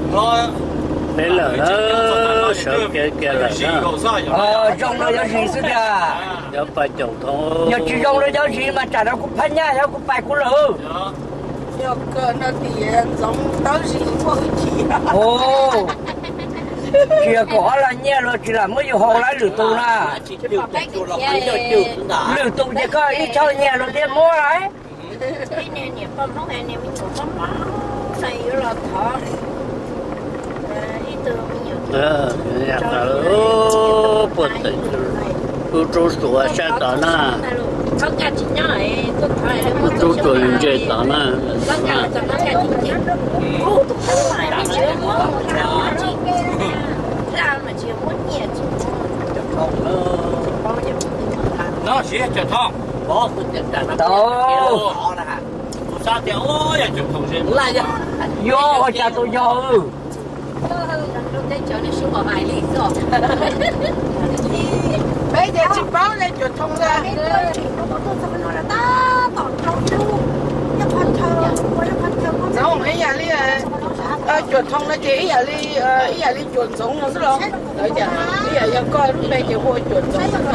Peb lawm na, sawv kiag kiag lawm na. Zoo no yog zis xwb tiag. Yog pais caum thoob. Yog tsis zoo no yog zis mas tsam no kuv phab nyaj yog kuv pais kuv lawm. Tsis yog kaum ob lag nyiaj los tsis lam muab yus haus lawm lwm tus na. Lwm tus ces koj ib choj nyiaj los thiaj muab lawm. Puag tawm lub roob suav sab tod na. Lub roob tsuas ntse tod na. Tau. Yog ua cas tus yog. Peb ces tsis paub ne, cuam thoo ntag. Ntxoov ib yam li, cuam thoo no ces ib yam li, ib yam li cuam ntxoov no xwb los? Ib yam yog koj lub npe ces hu ua cuam ntxoov xwb.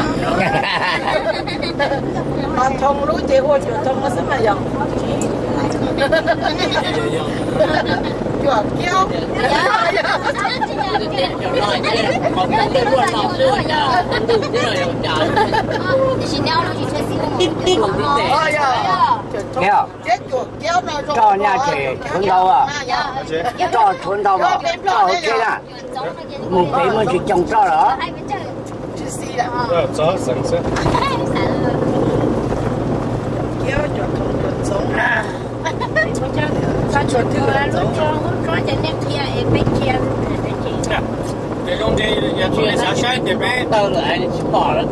Ho thoo lub ces hu ua cuam thoo no xwb mas yog. Cuam kiab. Roj nyaj ces tshuav ntau, roj tshuav ntau, roj hauv tsheb na. Mus pem muaj tsis coob roj lawm.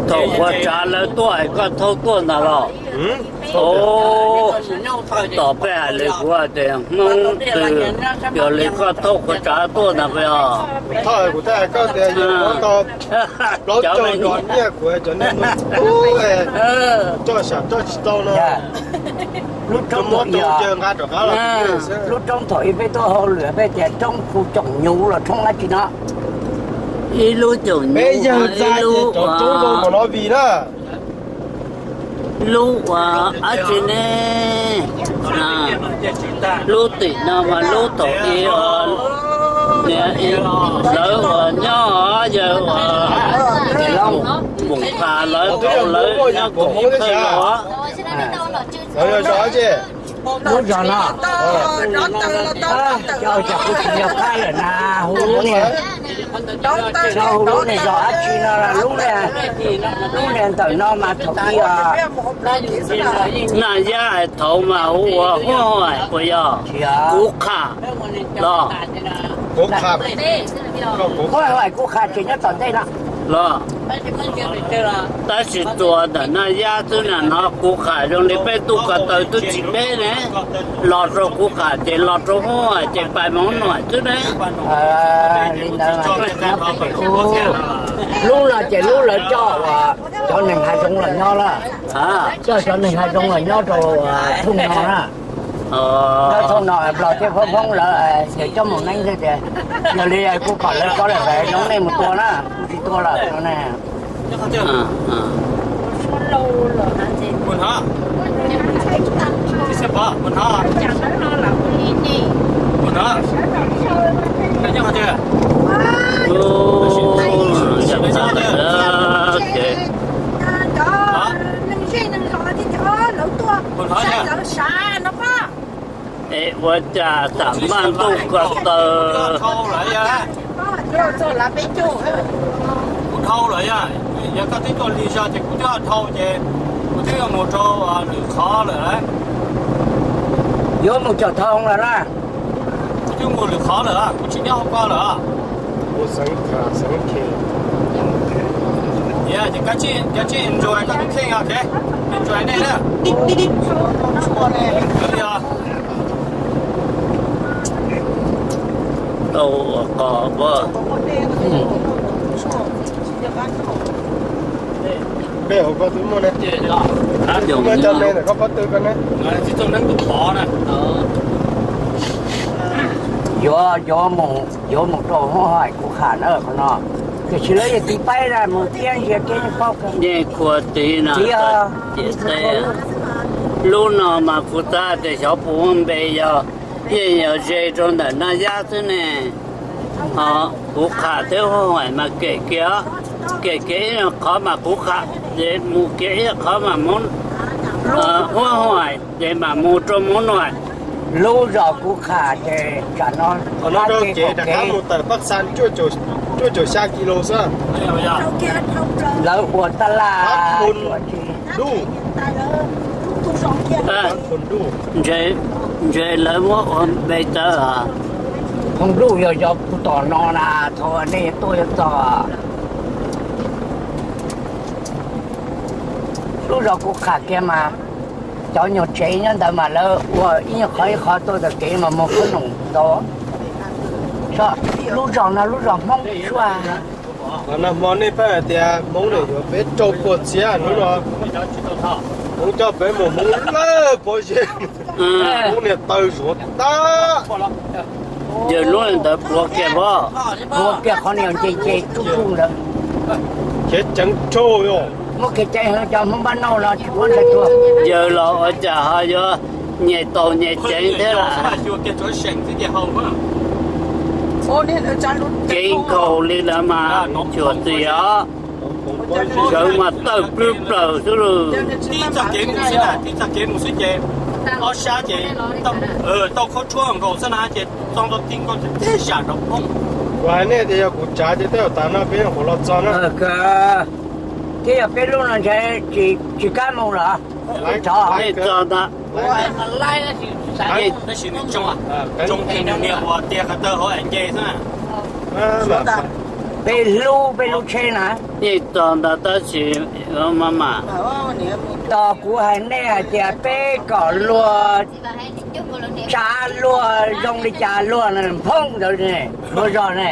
Thaum qhuav tsav lawv tuaj es koj thauj tuaj ntag los? Tom peb hais li kuv tias Hmoob twg, yog li koj thauj qhuav tsav tuaj ntag peb os. Kuv thauj, kuv thiaj hais koj tias yog kuv tau plaub caug dos nyiaj kuv cov niag mus ub, coj sam coj tsis tau no. Lub roob thaum ub, lub roob thaum ub peb tuaj hauj lwm peb tias roob khu coom nyuv los roob dab tsi no? Ib lub coom nyuv, ib lub, lub uas dab tsi ne, lub tim no mas lub thaum ub, niam lawv uas nyob, yawg uas Moos Phas lawv, lawv nyob koom ib qhawj los. Lub zos no, cas kuv tsis nco qab lawm na, hu lub niag, hu lub niag zos dab tsi no, lub niag, lub niag ntawm no mas thaum ub os. Naj Yab es thaud mas hu ua Huab Hais puas yog? Kuv Qham los? Huab Hais Kuv Qham ces nyob tom ntej no los? Tab sis txuas ntawm Naj Yab xwb na no, Kuv Qham zoo li peb tuaj ko taw twb tsis deb ne, los rau Kuv Qham ces los rau Huab Hais ces pais Moos Nuam xwb ne. Li ntawd, lub no ces lub lawv coj uas cov neeg hav zoov los nyob lawm, coj cov neeg hav zoov los nyob rau thooj no na. Thooj no Nplog thiab Hmoob lawv, yog coj mus neeb thiab tias, yog li kuv kom lawv coj lawm, zoo nej mus tua na, kuv tsis tua lawm no ne. Es ua cas tam maj ntuj ko taw. Kuv dhau lawm, yog koj twb tuaj lig zog ces kuv twb dhau ces kuv twb yuav mus rau lwm qhov lawm. Yuav mus caum thoo lawm na. Kuv twb mus lwm qhov lawm, kuv tsis nyob hauv koj lawm. Ces kav tsij enjoy koj tus kheej os, enjoy nej na. Tau qos. Peb hauv koj twb muaj ne. Muaj cov me ntawm koj pob tw ko ne. Yuav, yuav mus, yuav mus rau hoob haim Kuv Qham na qhov no. Tiam sis lawv yog tiv paib na, mus tiab ntsia kev paub kawg. Yeej khuav tiv no, tiv, lub no mas kuv xav tias xyov puas muaj npe, yog yeej yog ze rau ntawm Naj Yab xwb ne. Ho Kuv Qham thiab hoob haim mas kem kiag, kem kiag ib qhov mas Kuv Qham, ces mus kiag ib qhov mas Hoob, hoob haim, ces mam mus rau Hoob Nuam. Lub zos Kuv Qham ces tsam no, qhov no rau kev rov qab mus tawm Paj Xas cuaj caum xya kis lus xwb. Lawv ua tab laj, ntshe lawv muab ua npe tawv. Phooj Duj yog yog puag tom no na, thaum nej tuaj yuav txog. Lub zos Kuv Qham kiag mas cov nyuag tsev nyob ntawd mas lawv ua ib nyuag qhov ib qhov tuaj txog kev mas muag khaub noom ntau. Lub zos no lub zos Hmoob tshua. Qhov no hmo nej pheej hais tias Hmoob nws yuav peb rau puas txhiab hnub no, Hmoob coj peb mus Hmoob lawj pob zeb, Hmoob niag taw zuav tag. Yawg lub ntawd puav kiag pob, puav kiag qhov niag nce nce tsuj tsuj ntawd. Khiav ceev rau yom. Muab kiag ceev heev cov Hmoob Npab Nauj no tsis muab ntshai tuag. Yawg los ua cas ho yuav nyem taus nyem ceev thiab lawm. Kev nkaus li lawm mas cuam txwm os. Sawv mas tawj plwb plaws xwb lauj. Ua hais nej tias yog kuv tsav ces tej zaum tas no peb nyuam qhuav los txog na. Thiab yog peb lub no ntshe tsis kam mus los. Tso, tso ntag. Peb hlub peb lub tsheb na. Yeej txog ntag tab sis mas mas, tos kuv hais nej hais tias peb kom luag tsav luag zoo li cas luag na, Hmoob ntawd ne, luag zog ne.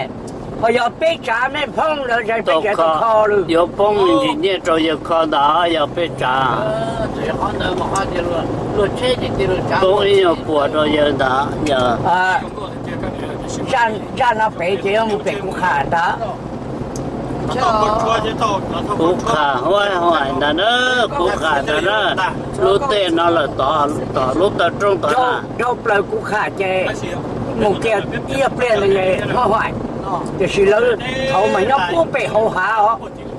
Ho yog peb tsav mej Hmoob ntawd es peb tsis tau kho lawm. Yuav poob me ntsis nyiaj rau yawg kho ntag yog peb tsav. Poob ib nyuag puas rau yawg ntag yog. Zaj no pem ces yuav mus pem Kuv Qham ntag. Kuv Qham huab hais ntag na, Kuv Qham ntag na. Lub tej no lawm tod, tom lub taw roob tod na. Dhau plaws Kuv Qham ces mus kiag ib pliag ntawd es Hoob Haim. Tiam sis lawv thaum mas nyob puag pem hauv hav os,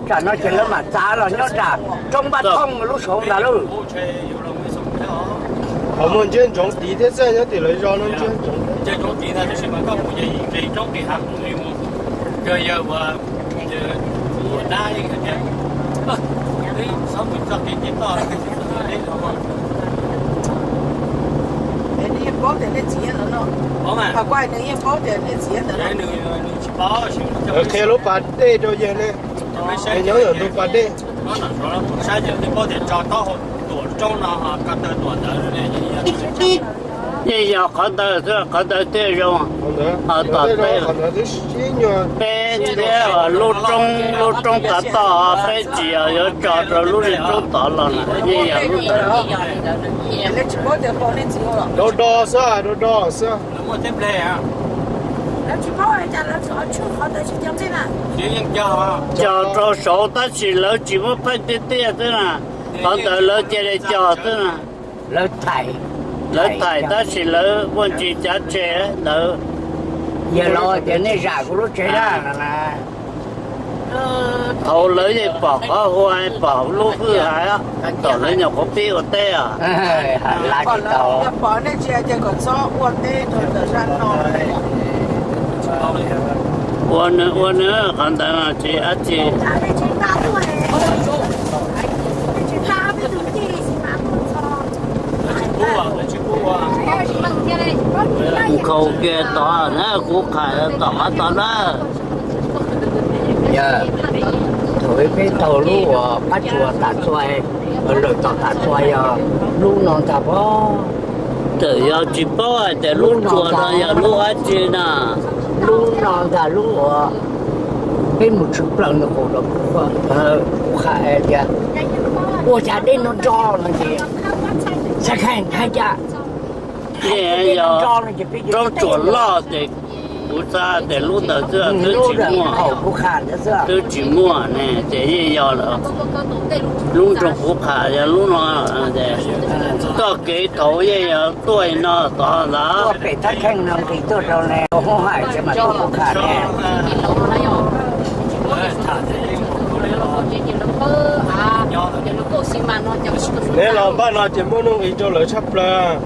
tsam no ces lawv mam txav los nyob nram roob Npab Thooj lub saud ntag lauj. Qhov muaj ntsiab ntsoov tid thiab xwb, nyob tim lawv zos no ntsiab ntsoov. Qhia lub pas dej rau yawg ne. Nyob ntawm ntug pas dej. Yeej yog qhov ntawd xwb, qhov ntawd thiaj zoo. Tom tej peb thiab lub roob, lub roob tav toj peb tsis yog yuav tso rau lub niag roob tod los na, yeej yog lub ntawd. Do do xwb, do do xwb. Cog rau saud tab sis lawv tsis muab pheej tiaj tiaj xwb na, qhov ntawd lawv cia li cog xwb na. Lawv thaim, lawv thaim tab sis lawv muaj ntsis cav tse ntawd. Yawg laus tias nej zam kuv lub tsev na. Thaum lawv yeej pom qhov hu, pom lub hwj hais, tom lawv nyuam qhuav pib ua teb os. Lav tsis tau. Ua nws ua nws qhov ntawd tsis dab tsi. Nkhaus kiag tod na, kuv qham tom qab tod na. Yog thaum peb taug lub uas qab tsuas Tam Txua, lawm tom Tam Txua yog lub no ntag pob. Txawm yog tsis paub hais tias lub tsuas no yog lub dab tsi na. Lub no ntag lub uas peb mus tshwm plaws nws qus rau kuv qham tias ua cas dej no nrog no ces xav kheej hais cas Yeej yog roob tsuas loj ces kuv xav tias lub ntawd xwb, twb tsis muaj, twb tsis muaj ne ces yeej yog lawm. Lub nroog Kuv Qham yog lub no, txoj kev thaum yeej yog tuaj no tod ntag. Neb los npaj no ces muaj nuj nqis rau lawv tshaj plaws.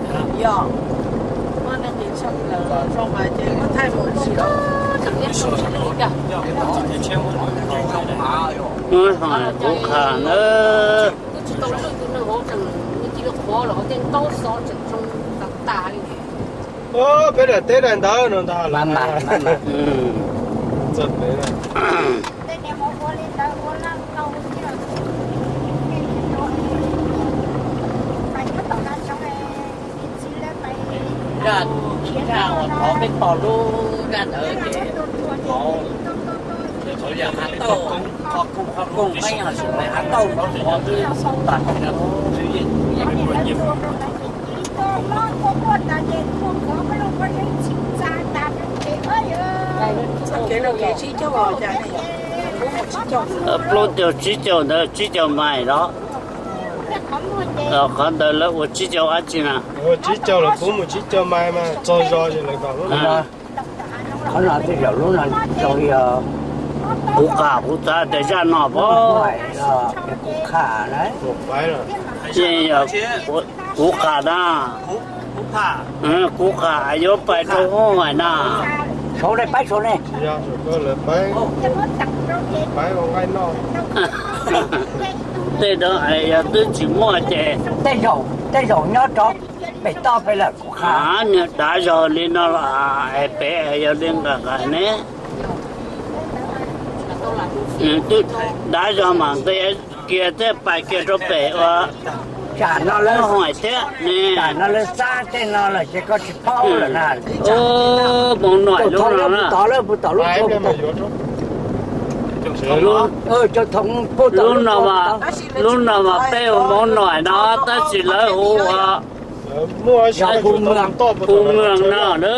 Kuv Qham na. Peb daim teb daim ntawd no ntag. Zaj, zaj uas thov peb tog lub zaj ntawd ces thov, ces thov yog hav tauj, qhov kuj qhov kuj, qhov kuj hav tauj no xwb tas. Plaub caug tsib caug ntawd tsib caug mais los? Qhov ntawd lawv ua tsib caug dab tsi na? Tsib caug lawv puv mus tsib caug mais mas txog zos es lawv kom lub no. Qhov no tej zaum lub no zoo li Kuv Qham, kuv xav tias zaj no pom. Kuv Qham na. Yeej yog Kuv Qham na. Kuv Qham yuav pais rau hauv hais na. Saud ne, pab saud ne. Tej no yog twb tsis muaj ces tej zaum, tej zaum nyob rau pem toj pem lawm Kuv Qham. Nws dav zog li no los es pem yog li nqa nqa ne. Nws twb dav zog mas nqis kiag thiab pais kiag rau pem ua tsam no lawv hais thiab ne. Tsam no lawv xab tej no lawm ces koj tsis paub lawm na. Hmoov Noim lub no na. Lub no mas peb hu Hmoov Noim no tab sis lawv hu ua Hu Mws no na.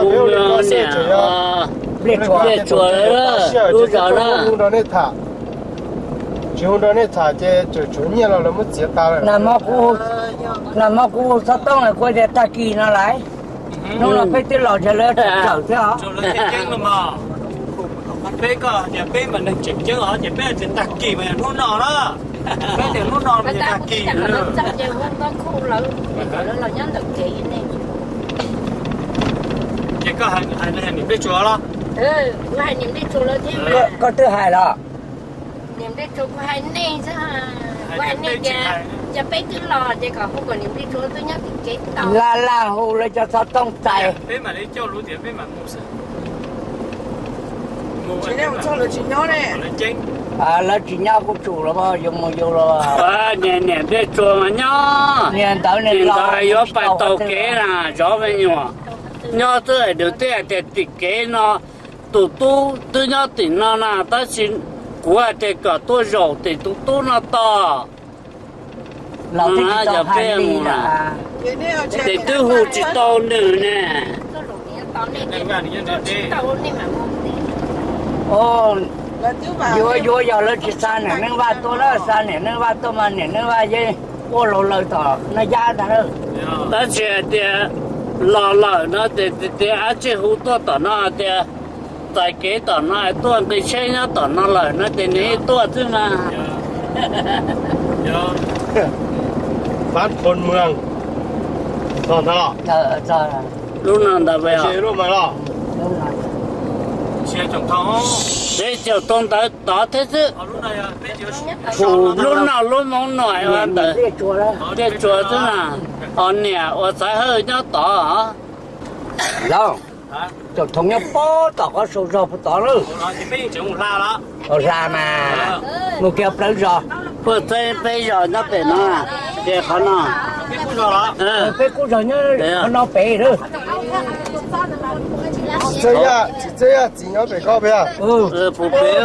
Hu Mws niam Npliaj Tsuas lub zos na. Tsis hu nrog nej tham ces tsawm tshuav nyiaj los lawv muab txiav tas lawm. Nag hmo kuv hu xov tooj kuv tias tag kis no lawm. Hnub no peb twb los ntshe lawv tseem tsawm thiab os. Peb koj tias peb mas neeg tseem ceeb os, ces peb tias tag kis mas yog hnub no na. Peb tias hnub no mas yog tag kis. Ces koj hais niam Npliaj Tsuas los? Koj twb hais los? Niam Npliaj Tsuas, kuv hais nej xwb, kuv hais nej tias, yog peb twb los ces kom hu kom niam Npliaj Tsuas twb nyob tim kev tau. Laj laj hu lawv cov xov tooj txais. Lawv tsis nyob kuj tsum los yuav mus yus los. Niam Npliaj Tsuas mas nyob, niam ntawd niam los yuav pais taug kev na zov me nyuam. Nyob twb hais nws twb hais tias tim kev no, tus tub twb nyob tim no na, tab sis kuv hais tias kom tuaj zaum tim tus tub no tos. Los twb tsis tau hais li na. Ces twb hu tsis tau nws ne. Yuav yuav yog lawv tsis xa niam Neej Vaj tuaj na, xa niam Neej Vaj tuaj mas niam Neej Vaj yeej ua laus lawm tom Naj Yab ntag na. Tab sis hais tias los lawm no ces tias dab tsi hu tuaj tom no tias txais kev tom no tuaj nqi tsheb nyob tom no lawm no ces nws tuaj xwb mas. Pab Thon Mws, txog ntawd los? Lub no ntawd, peb caum tau ntawd tod thiab xwb. Lub no lub Hmoov Noim ua ntawd, Npliaj Tsuas xwb na. Ho niam uas Xaiv Hawj nyob tod. Los, Caum Thoo nyob pob tom qhov saum zog puag tod lawm. Hla mas, mus kiag plawv zos. Puag txeeb peb zos nyob pem no, ces qhov no. Peb kub zos nyob qhov no pem lawm. Txiv Txhiaj Yaj txiv nyob pem koj pem. Puag pem.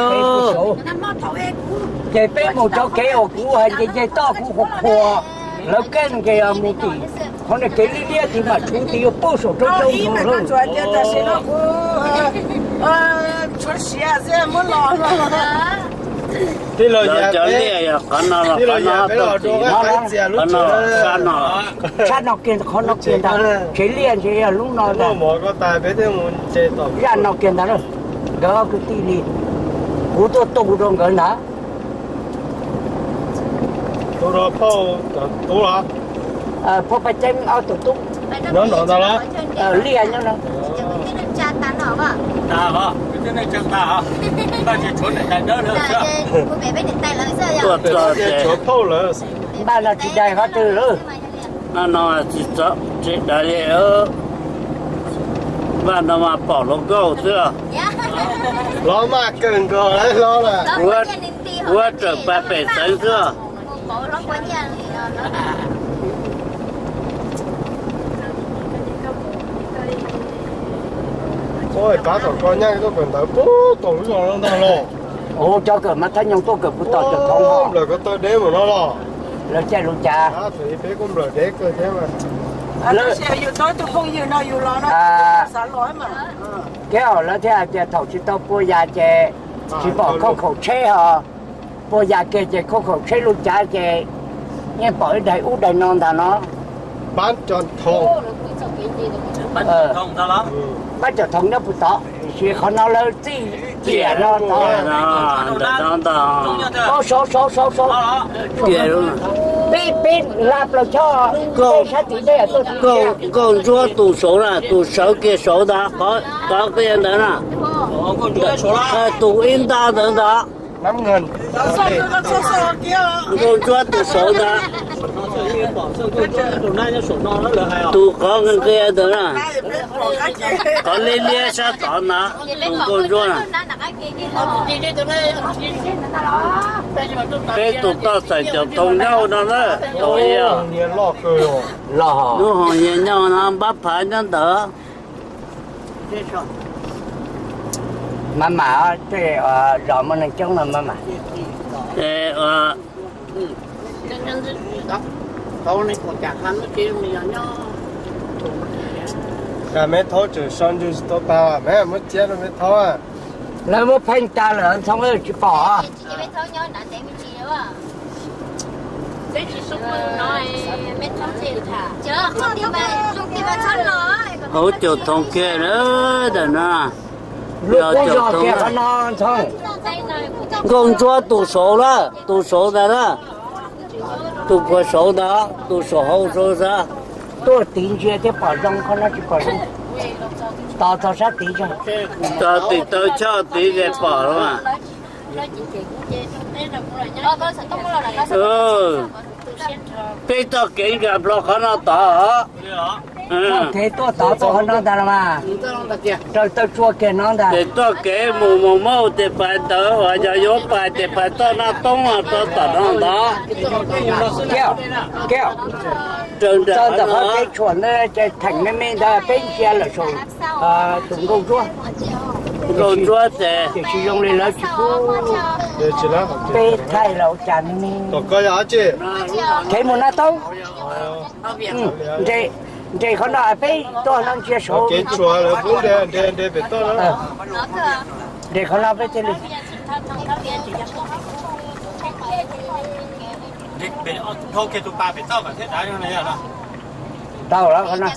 Ces peb mus cov kev uas kuv hais nce nce toj kuv qhuas qhuas, lawv keeb ces mus tim Qhov no kev liab liab tid mas tshwv tid yuav poob saum roob coob no lawm. Tam sim no kuv tshuav siav xwb muab los no. Cov liaj yog qhov no los qhov no, qhov no, sab no kiag qhov no kiag ntag, tsev liaj ntshe yog lub no ntag. Zaj no kiag ntag na, nkawd ob kwv tij li, kuv tuaj tu rau nkawd ntag. Phauj Paj Ceeb ob tug tub. Liaj nyob no. Tuaj txog ces npaj no tsis daig qhov twg lawm. No no tsis txawm tsis daig li. Npaj no mas pom hluas nkauj xwb. Hlob maj kawg nkaus hlob lawm. Huab rawm pa pem xeev xwb. Ua pab tom ko nyaj tuaj kawm ntawv puag tom lub zos no ntag los. Ua cov kawm mas thab nyoog tuaj kawm puag tom cov thoob os. Nplawm ko taw deb mus no los. Lawv caij lub cav. Peb kuj nplawm deb kawg thiab mas. Kev hauj lawv thiaj hais tias thaum tsis tau pua yas ces tsis pom khauj khaum tsheb ho, pua yas kiag ces khauj khaum tsheb lub cav ces yeej pom ib daim ub daim no ntag no. Pab cov thoom nyob puag tod, tiam sis qhov no lawv txij ciam no tod. Saud, saud, saud, saud, saud. Peb, peb hla plaws choj, peb sab tim teb tuaj. Nkauj Ntsuab tus saud na, tus sawv kiag saud ntag, qhov qhia ntawd na. Tus ib nta ntawd ntag. Nkauj Ntsuab tus saud ntag. Tus qhov nqia ntawd na. Qhov liab liab sab tod ntag, tus Nkauj Ntsuab na. Peb tus toj xeem Caum Thoo nyob no na, thaum ub. Lub hoos nyias nyob no, npab phav nyob ntawd. Maj mam, tej zos muaj neeg coob no maj mam. Meb thaub tseem so ntswg tsis tau tag, meb muab txiab rau meb thaub. Lawv muab pheej tas lawm ntxhoo tsis pom. Hauv Caum Thoo kiag na, ntawm no. Yog Caum Thoo. Nkauj Ntsuab tus saud na, tus saud ntag na. Tus puag saud ntag, tus saum hauv saud xwb. Tuaj tid ntsia thiaj pom zoo, qhov no tsis pom zoo. Tos txog sab tid tso. Tos tim taw choj tid ces pom los mas. Peb txoj kev nkag plho qhov no tod. Txoj kev tuaj tod tuaj qhov no ntag los mas. Raws taw tsua kiag no ntag. Ces txoj kev mus Mus Mauj ces pais ntawd uas yog yuav pais ces pais txoj Naj Toob rau tom no ntag. Raws nram ntawm qhov kev tshuam ntawd ces theem me me ntawd peb ntsia lawm saum tus Nkauj Ntsuab. Nkauj Ntsuab ces tiam sis zoo li lawv tsis pub peb thaij los ua cas ne. Kev mus Naj Toob. Nres qhov no peb tuaj no ntsia saud. Nres qhov no peb thiaj li tau los qhov no.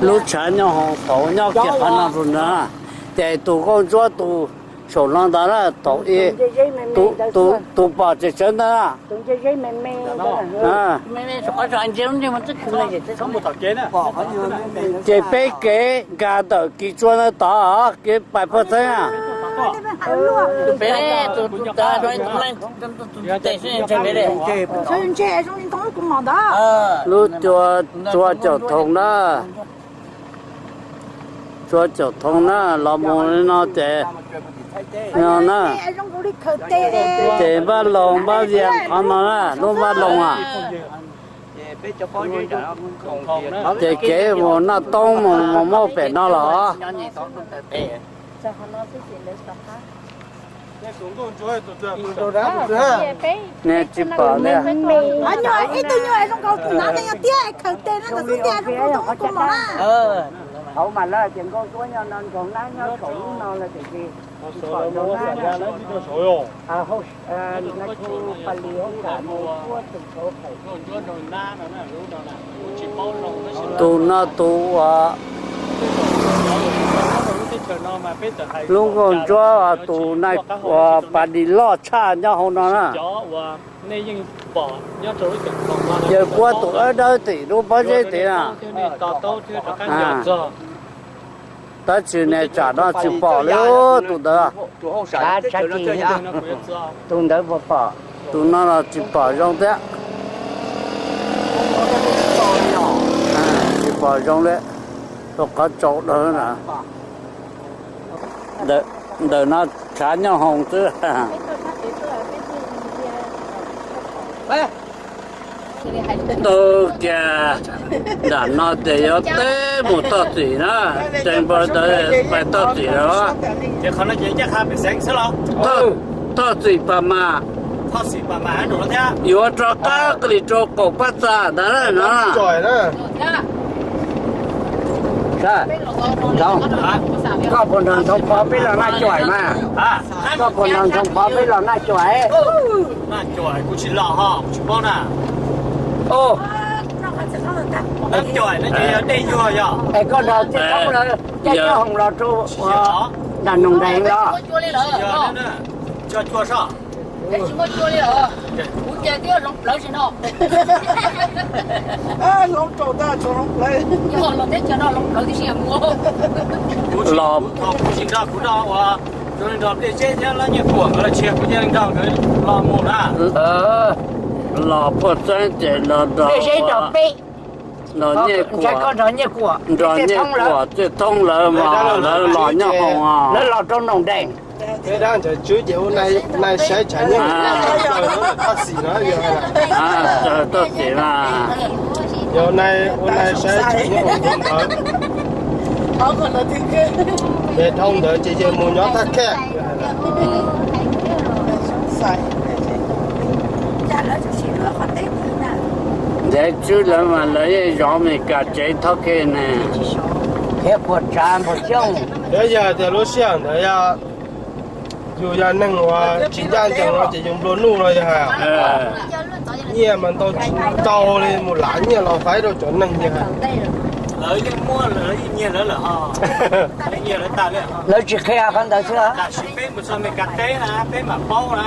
Lub tshav nyob hauv tod nyob kiag qhov no tus na, ces tus Nkauj Ntsuab tus saum no ntag na, thaum ub tus pom tseem tsawv ntag na. Ces peb kev nkag ntawm kis tsua no tod, kev pais puag txeeb na. Lub tsua Caum Thoo na. Tsua Caum Thoo na, los mus li no ces, no na, ces Npab Loos Npab Vias qhov no na, lub Npab Loos a. Ces kev mus Naj Toob mus Mus Mauj pem no los. Nej tsis pom li. Nyuag ib tug nyuag zoo nkaus tus nav no yog tiag, khaws tes no ntawm xub ntiag zoo nkaus tus muam na. Hauv mas lawv tias nkauj duab nyob no, nrog nab nyob saum lub no lawm tiam sis tsis pom nrog nab. Tus no tus uas lub nkauj ntsuab, tus nais uas pas dis loj tshaj nyob hauv no na. Yawg puab tus dawb dawb tim lub pob zeb tid na. Tab sis niag tsam no tsis pom li tus ntawd. Tus ntawd puas pom? Tus no los tsis pom zoo thiab. Tsis pom zoo li. Rau qhov tsaus dawb na. Ntawm no tshav nyob hoos xwb. Tau kiag nram no ces yuav teb mus toj txim na, tseem npawg ntawd pais toj txim lawm. Toj txim pas mas, yuav rov qab li rau kaum pab txaj ntawd no. Koj puas nrog Ntxoov Pov peb los naj cuam mas? Koj puas nrog Ntxoov Pov peb los naj cuam? Es koj nrog Txiaj Thoob lawv caij cab hoom los rau nram Noom Dees los? Los, los puag txeeb ces los nrog, nrog Nyiaj Kuam, nrog Nyiaj Kuam Txiaj Thoob lawv mas lawv los nyob hoom, lawv los rau Noom Dees. Peb dab ntsawg tswb ces ua nai saib tshav nyob, toj txim mas, yog ua nai saib tshav nyob ntawd, ces dhau ntawd ces yawg mus nyob thaj khej. Ntev tswb lawv mas lawv yeej zov Amelikas tsev thoj ke ne. Thiab puas tsav npau xyoob. Yog tias lub sij hawm ntawd yog yus yog neeg uas tsis ncaj ncees no ces yus nplua nuj no yog hais, nyiaj mas ntau tsis ntau li mus lav nyiaj los faib rau cov neeg yog hais. Lawv tsis qhia qhov ntawd xwb. Peb mam paub na,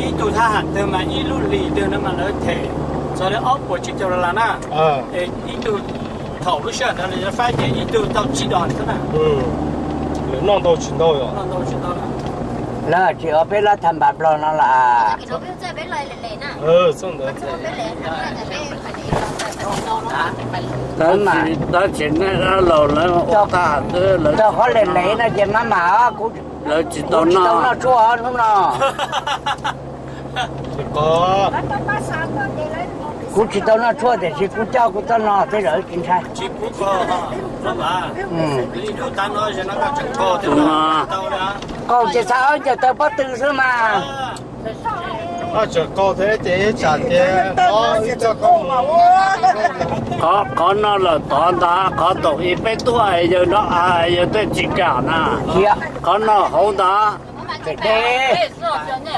ib tug thab ham twg mas ib lub hlis twg no mas lawv them txog li ob puas tsib caug dollar na. Ib tug thaum lub sij hawm ntawd lawv faib ces ib tug tau tsib dos xwb na. Lawv noj ntau tsis ntau yom. Lawv tsis ua peb lab tham npas Nplog no los. Tab sis nej dab laug lawv ua tag xwb, lawv txog qhov lem lem no ces maj mam, lawv tsis tau noj tshuaj hnub no. Kuv tsis tau noj tshuaj tiam sis kuv coj kuv txoj no tej zaum tsis ntshai. Qaug ces xav ob ncaws taw pob tw xwb mas. Tseem qaug thiab ces tsam ces qhov no lawm tod ntag, qhov thaum ub peb tuaj yawg no yawg tej tsis kam na. Qhov no hauv ntag.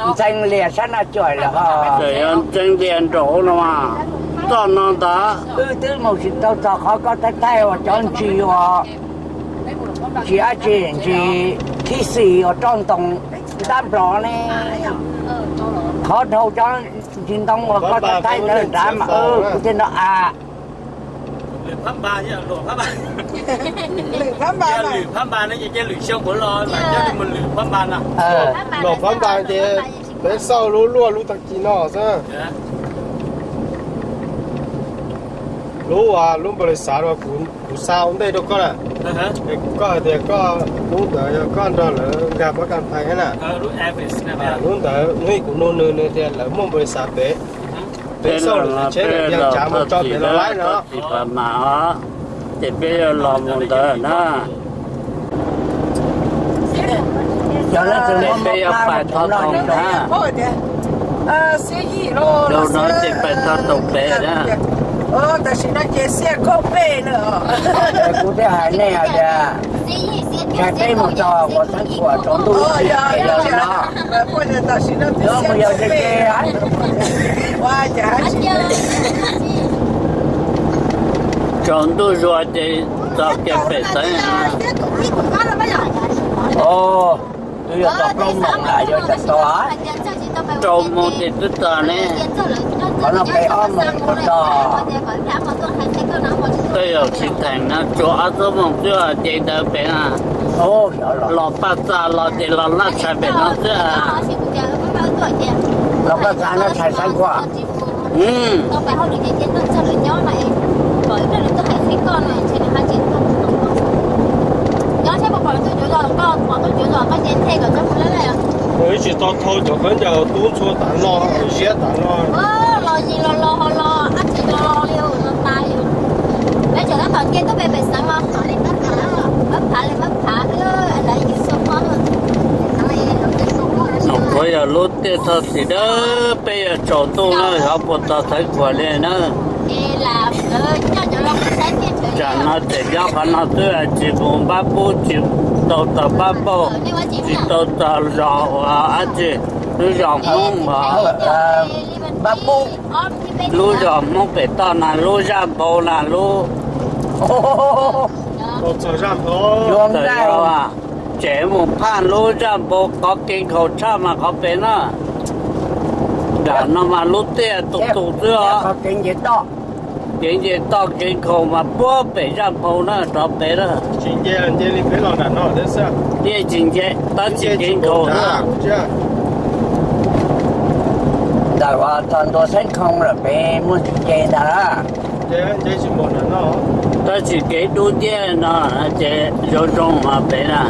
Ntxeev lias sab naj cuam lawm ho. Tseem yog ntxeev lias nraud no mas txoj no ntag. Wb twb mus tsis tau txog qhov koj thaij thaij uas cov ntsis uas ntsis dab tsi, ntsis thib xis uas roj ntoo ntab nplov ne. Qhov dhau cov ntsis ntoo uas koj thaij thaij ntawd nrad mas kuv thiaj nrog a. Lub phab npas ces peb xauj lub luaj lub tag kis no xwb. Lub uas lub npaus lis xav uas kuv xa ua ntej rau koj na, es koj hais tias koj lub ntawd yog koj nrog lawv nkag pab kas thais thiab na. Lub ntawd hnub ib kuv nug nws, nws tias lawv muaj npaus lis xav pem, peb xauj lawm tsheb lawm tias tsav mus tso pem los laib no. Ces peb yuav los mus ntawd na. Cov no peb yuav pais thov toom na. Xiab yim los no ces pais thov toom pem na. Tam sim no ces xiab kaum peb na. Kuv thiaj hais nej hais tias, ntshai peb mus txog Huas Xeeb Khuam tsaus ntuj, yog li no, yuav mus yog ze ze. Tsaus ntuj zuag ces txog kiag pem xeeb. Twb yuav tau plaub moos lawm, yuav tau tau rau moos ces twb txog ne. Qhov no peb ob moos tau txog. Tej zaum tsis theem no tsuas ob xuab moos xwb ces ntawd pem na. Los Paj Txaj los ces los Naj Tshais pem no xwb. Los Paj Txaj Naj Tshais Xeeb Khuam. Wb tsis tau thau cov khaub ncaws tub ntxhua tas no, ziab tas no. Nov qhuav yog lub tiaj txho xim dawb, peb yuav tsaus ntuj na, xyov puas txog Xeeb Khuam li na. Tsam no tseem nyob qhov no xwb, tsis mus Npab Pub, tsis tau txog Npab Pauj, tsis tau txog zos uas dab tsi, lub zos Hmoob uas, Npab Pub, lub zos Hmoob pem toj na, lub Zaj Npau na, lub txog tsev mus phaj lub Zaj Npau qhov kev nkhaus tshaj mas qhov pem na. Nram no mas lub tiaj tus tus xwb os. Kev nce toj kev nkhaus mas puag pem Zaj Npau na rov pem na. Tsis nce li peb los nram no xwb. Tiaj tsis nce, tab sis kev nkhaus xwb. Ntawm uas txog ntua Xeeb Khoo lawm pem muaj tsis nce ntag. Tab sis kev dub nciab no ces zoo zoo pem na.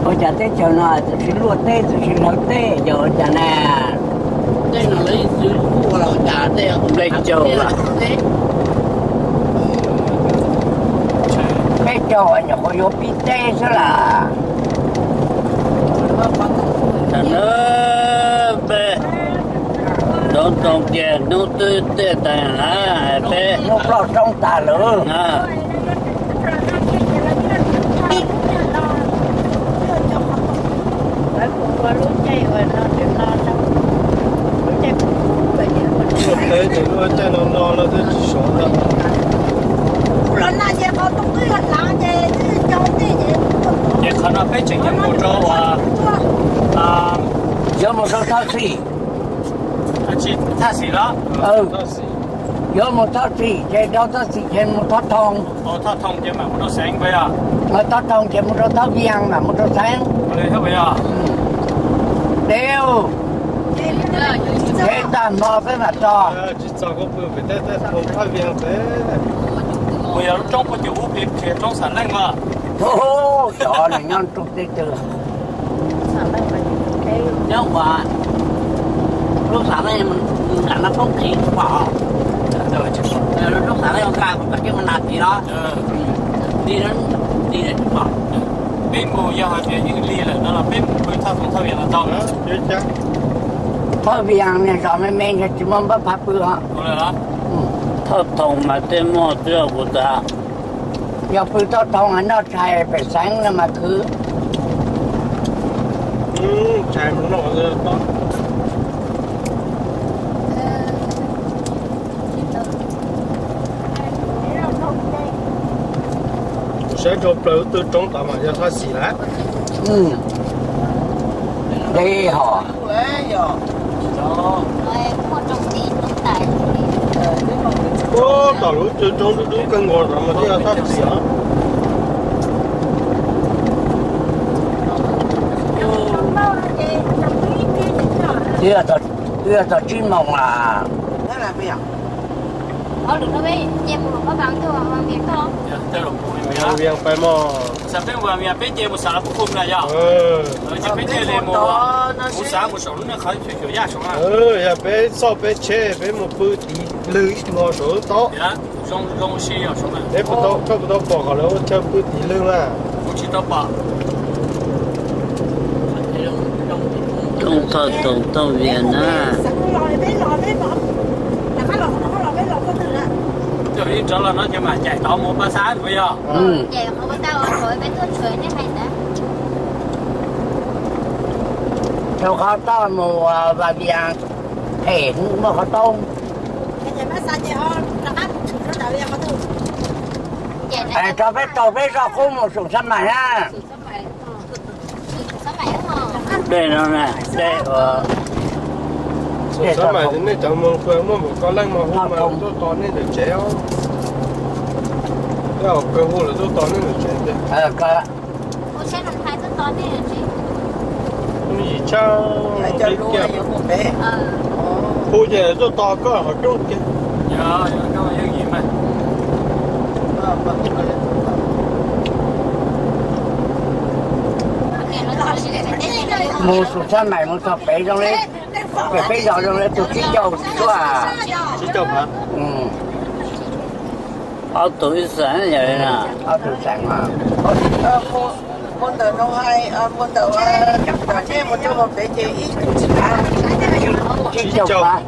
Ua cas teb chaws no txawm sib luaj teb txawm sib hlawv teb yog ua cas na? Nplej caug, peb caug nyuam qhuav yuav pib teb xwb las. Peb ntoo ntoo kiag hnub twb tiaj tas lawm peb. Hnub ploj roob tas lawm. Suav teb ces lub caij no no no twb tsis sov lawm. Ces qhov no peb tseem yuav mus rau uas, yuav mus rau Thoj Xim. Thaj Xim los? Yuav mus Thoj Xim ces rau Thoj Xim ces mus Thoj Thoo. Thoj Thoo ces mam mus rau Xeev. Thoj Thoo ces mus rau Thoj Vias mam mus rau Xeev. Deb, deb tag hmo peb mam txog. Mus yog lub roob puag tim ub pem roob Xam Leej mas. Cov nws nyob roob teb twg? Nyob ua lub Xam Leej nram no poob qis tsis pom. Lub Xam Leej ua nqa kom tam kiab mus nag tim no. Li no, li no tsis pom. Peb mus yog hais tias yeej lig lawm no los peb mus pw Thoj Thoo Thoj Vias los tau. Thoj Vias niag zos me me ntshe tsis muaj npab phav pw os. Thoj Thoo mas tej muaj twb kuv tas. Yog pw Thoj Thoo noj tshais pem Xeev no mas khwv. Saib rau plaws twg roob tod mas yog Thoj Xim lawm. Deb hos. Ub, tom lub twg roob dub dub kawg nkaus tod mas twb yog Thoj Xim os. Twb yog txog tsib moos as. Vias pais mog. Peb ces mus sav kuv kuj na yog. Ces peb thiaj li mus, kuv xav mus saum lub niag qhov xyuam yaj saum na. Yog peb xauj peb tsheb peb mus pw tiv lwg ib hmo saum lub tob. Zoo zoo si yog saum na. Peb puas tau, koj puas tau pom qhov lawv ua chaw pw tiv lwg mas? Kuv tsis tau pom. Thoj Toom Tooj Vias na. Coj ib rov los no ces mam caij tod mus Paj Xab puas yog? Rau qhov toj mus Vas Vias phem, muaj qhov toob. Rau peb tau peb zoj qub mus Soom Xab Mais na. Dej no na, dej uas Soom Xab Mais, nej cov mus kawg muaj npaum ko leej mas hu mas tuaj tos nej ntawm tsev os. Tej zaum kawg hu lawv tuaj tos nej ntawm tsev tiag. Yim tshaj, hu ces tuaj tos koj qhov rooj tiag. Mus Soom Xab Mais mus txog pem zoo li, pem peb zos zoo li tus tsib caug tuaj. Ob tug ib xeem yog li na, ob tug xeem mas. Mus ntawm no, mus ntawm nej mus rau pem ces ib tug tsib caug phav.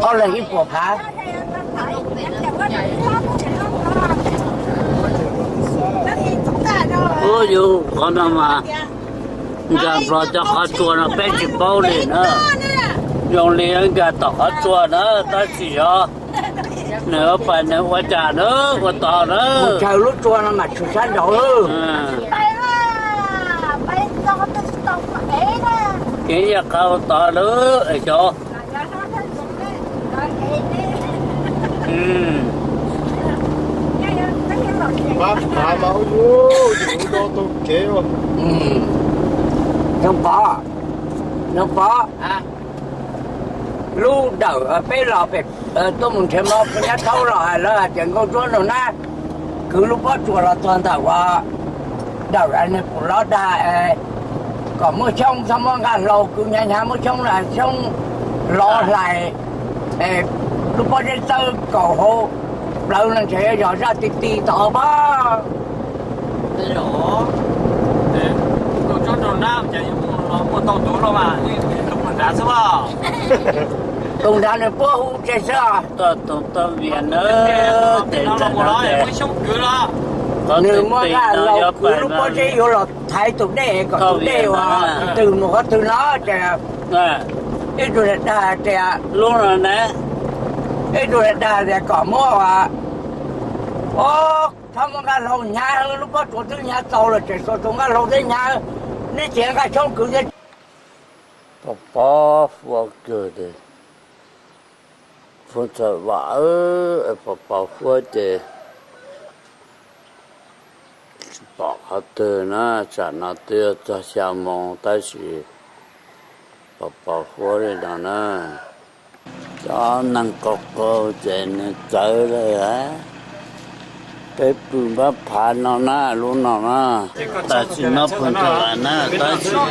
Ob leeg ib puas phav. Ub, yus qhov no mas nkag nplog cov qhov tsua no peb tsis paub li na. Zoo li nkag tom qhov tsua na, tab sis yog nws pais nws ua cas na, ua tod na. Mus chaws lub tsua no mas tshwm sab nraud. Kev yaj qha ua tod lawm es cov Pab phav mas ub, yus do tau kev. Nyob Pov, nyob Pov, lub dawm peb los pem tuaj mus nrhiav mov puas nyab thaub los lawv hais tias Nkauj Ntsuab Nraug Nab kwv lub pob tsuas los txog ntawm uas dawm niag pum lov dag es kom muab xyoob txhob muab nqaj hlau kwv hnyav hnyav, muab xyoob, xyoob lov hlais es lub pob zeb txawb kaus hauv plawv no ntshe yog zaj ti ti tod pab. Nkauj Ntsuab Nraug Nab ces muaj tau tus los mas, tus nrad xwb os. Tus nrad nws puab hu tseg xwb os. Toj Toom Tooj Vias na, tes nram no muaj xyoob kwv los. Nws muab nqaj hlau kwv lub pob zeb yuav los thaiv tus dej kom tus dej uas twg mus qhov twg no ces ib tug dag tias, lub no na, ib tug dag tias kom muab, o, txhob muab nqaj hlau hnyav, lub pob tsuas twb hnyav txaus lawm tseem xuas tus nqaj hlau thiab hnyav, neb tsis nqa xyoob kwv thiab. Pov pov huab kawg tes, huab txawm vam, pov pov huab ces tsis pom qhov twg na, tsam no twb yuav txog xya moos tab sis pov pov huab li no na. Cov neeg qaug qaug ces nws txawv lawm. Peb pw npab phav no na, lub no na. Tam sim no pw nrog las na, tab sis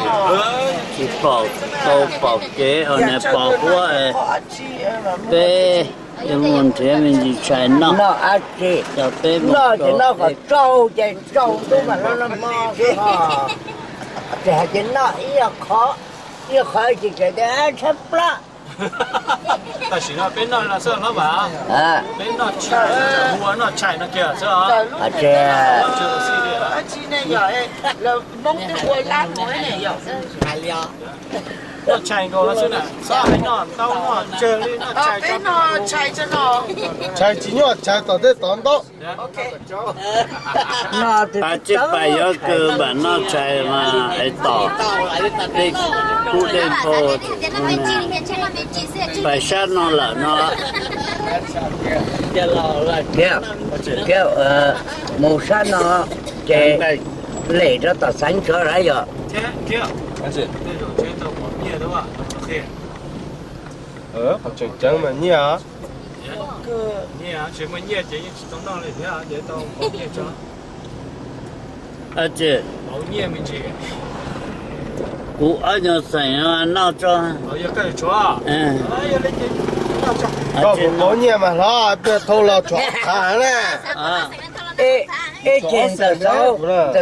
tsis pom tau pom kev, nws pos huab. Peb yuav mus nrhiav me ntsis tshais noj, coj peb mus, noj ces noj kom tsaug ces tsaus ntuj mam li los mog. Ces hais tias noj ib qho, ib qho ces tshab plab. Tam sim no peb noj no xwb hlob Vam, peb noj tshais, ua noj tshais no kiag xwb os. Noj tshais nkaus no xwb na, xob hais noj ntaub noj tsawg li, noj tshais tso. Tshais tsis nyuaj, tshais tom tej tod ntaub. Pab tsib pais yuav kawg npam noj tshais mas es tom tej kub dej npau. Pais sab no lawm no. Thiab, thiab, mus sab no ces lem rau tom xeev tsov lawm yog. Qhov tseem ceeb mas nyiaj. Kuv ob nyuag xeem noj tso. Koj kuv pauv nyiaj mas hlob, pliag thau los tshuav qhav na. Ej, ces ntawm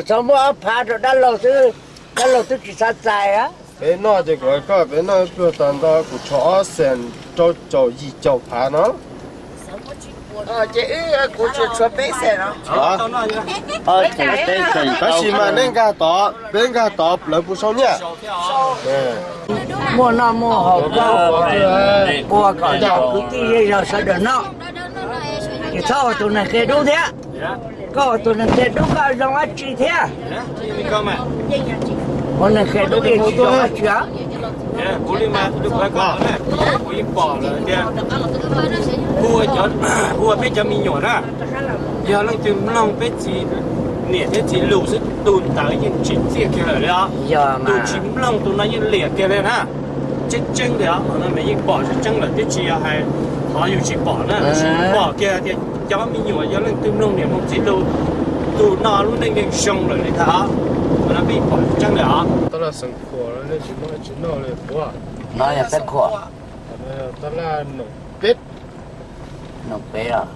xov muaj ob phav rau dab laug xwb, dab laug twb tsis xav txais a. Peb noj ces kuv hais koj, peb noj ib pluag tag nrho kuv tshuav ob xees rau caum yim caum phav no. Ces wb kuv tsuas tshuav peb xees no. Tab sis mas nej nkag tod, peb nkag tod lawv puas sau nyiaj? Muaj noj muaj haus koj ua kom cov kwv tij zej zog sawv daws noj, ces txhob ua tus neeg qia dub thiab. Koj ua tus neeg qia dub koj zoo dab tsi thiab? Ua neeg qia dub yeej tsis zoo dab tsi os. Kuv li mas kuv pom lawm tias hu ua peb cov me nyuam na, yog leej twg mloog peb txiv niam thiab txiv lus xwb tus ntawd yeej tsim txiaj kiag lawm li os. Tus tsis mloog tus no yeej liam kiag li na. Tseeb tseeb li os, qhov no mas yeej pom tseeb tseeb lawm thiab tsis yog hais qhov yus tsis pom na, tsis pom kiag tias cov me nyuam yog leej twg mloog niam mloog txiv lus, tus no lub neej yeej zoo lawm li ntag. Qhov no peb pom tseeb li os. Tab laj xeem khuam no nej tsis noj tsis noj li puas? No yog xeem khuam. Tab laj noom peb. Noom peb os.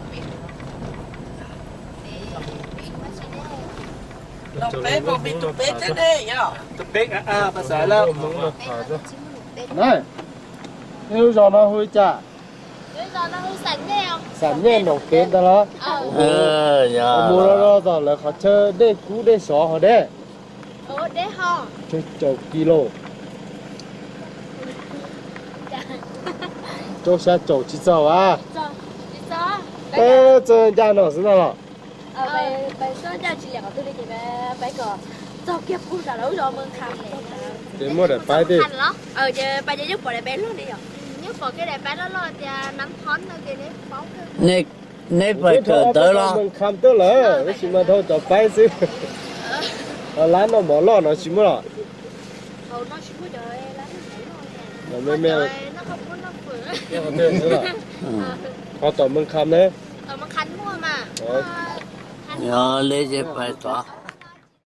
Tus peb, tus peb, tus peb, nej lub zos no hu li cas? Xam Nyej noom peb ntag los? Mus los los tom lawv qhov chaw dej kub dej sov ho deb. Tsawg caum kis lus? Rau xya caum tsis txog as? Peb txawj ncaj no xwb no los? Ces muaj daim paib tej. Neb pais kawm ntawv los? Mees kham tuaj lawm, tab sis mas dhau cov paib xwb. Lab noj mov loj no tsis muaj los? Me me, ho tom Mees Kham ne? Yog li ces pais tod.